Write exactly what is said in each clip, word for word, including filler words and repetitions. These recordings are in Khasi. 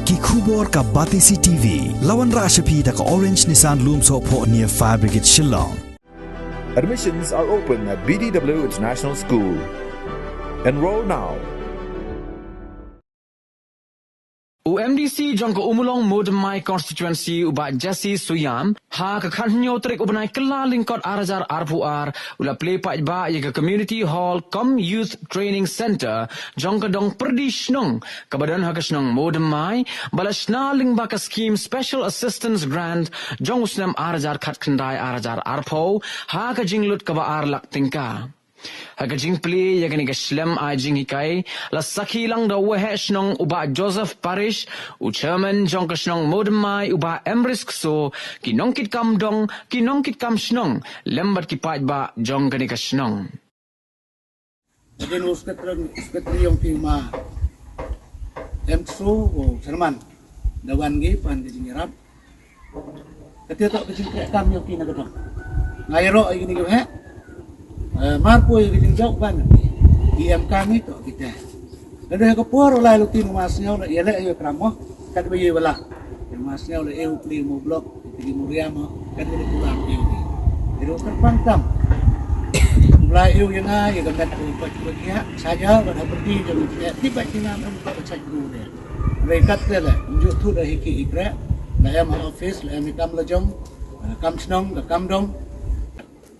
Ki khubor ka Batesi T V. La wanrah sha phi da ka Orange Nissan Lumsohphoh near Fire Brigade Shillong. Admissions are open at B D W International School. Enroll now. U M D C jong ka Ummulong Moodymmai Constituency u Bah Jesse Suyam, ha ka khathynñiew tarik u bnai Kyllalyngkot ar hajar arphew ar, u la plie paidbah ïa ka Community Hall cum Youth Training Centre jong ka dong Pyrdi Shnong, kaba don ha ka shnong Moodymmai, ba la shna lyngba ka skhim Special Assistance Grant jong u snem ar hajar khatkhyndai ar hajar arphew, ha ka jinglut kaba ar lak tyngka. Ha ka jingplie ïa kane ka shlem ai jinghikai, la sakhi lang da u Waheh Shnong u Bah Joseph Parish, u Chairman jong ka shnong Moodymmai u Bah Emrys Kso, ki nongkitkam dong, ki nongkitkam shnong, lem bad ki paidbah jong kane ka shnong. Hadien u Secretary, Secretary jong phi u Ma Em Kso, u Chairman, da wan ngi pan ka jingïarap. Kata toh ka jingtrei kam jong ki na ka dong. Nga ïaroh ïa kine ki Waheh. Eh, mar poi ïa ka jingjop ban ki em kam ïa toh kita. Lada ha ka por u Lai Lutien u Ma Sniaw la ïaleh ïa u Kram mo, katba ïa u la. U Ma Sniaw la ïa u pli mo block, ïa u Moriam mo, katba ïa u Lam ïa u. Ïa u kyrpang tam. U Blai ïa u ïa nga ïa ka met u Pachpachia, saja bad ha pyrdi jong u Pachpachia, ti Pachpachia nam em ka Pachpachia. Hynrei katte leh, ym ju thut ha i khreh i khreh, la em ha office, la em i kam la jong, ka kam shnong, ka kam dong.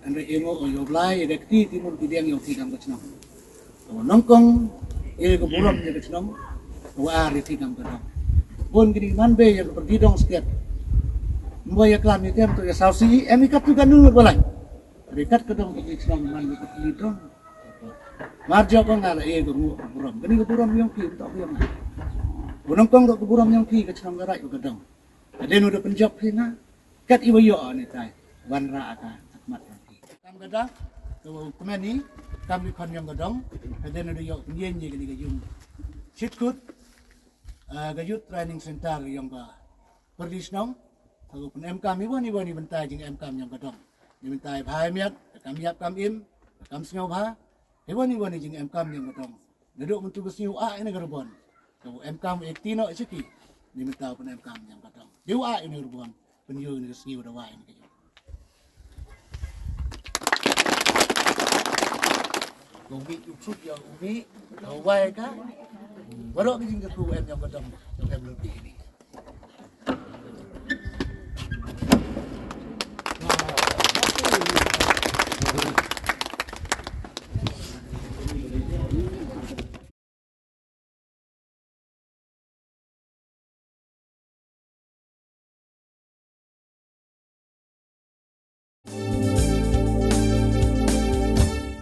Hynrei ïa ngo ïa u Blai, ïa ka kti ti mun ti diang ïa u kti kam ka shnong. Ka wa nyngkong, ïa ka burom ïa ka shnong, ka wa ar ïa u kti kam ka dong. Bun kine man bei ïa ka pyrdi dong stet. Mbo ïa klam ïa tem to ïa saw si, em i kat tu ka nu ba lai. Hynrei kat ka dong ïa ka shnong man ïa ka pyrdi dong. Mar jop nga la ïa ka ngu ka burom. Kane ka burom ïong ki, to ïong. U nyngkong ka burom ïong ki, ka shnong ka raid ka dong. Hadien u da pynjop phi nga, kat i wa ïoh ni tai, wanrah ka khmat ka ki. Kam ka dong, ka wa u kmen i, kam i khon ïong ka dong, hadien u da ïoh pynïeng ïa kane ka yung. Shitkut, ah, ka Youth Training Center ïong ka Pyrdi Shnong, ka wa pynemkam i wa ni wa ni bynta jingemkam ïong ka dong. Ni bynta i bha i miat, ka kam ïap kam im, ka kam sngewbha, i wa ni wa ni jingemkam ïong ka dong. Naduh mynta ka sngi u ah ïa ka rubon. Ka u em kam u ekti noh ïa ki. Ni mynta u pynemkam ïa ka dong. Dei u ah ïa ka rubon. Pynïoh ïa ka sngi u da wai ïa ka jong. Ka u mih u sut ïa u mih. Ka u wai ka. Waroh ka jingkyrkhu u em ïa ka dong. Ïa ka em lut ïa ni.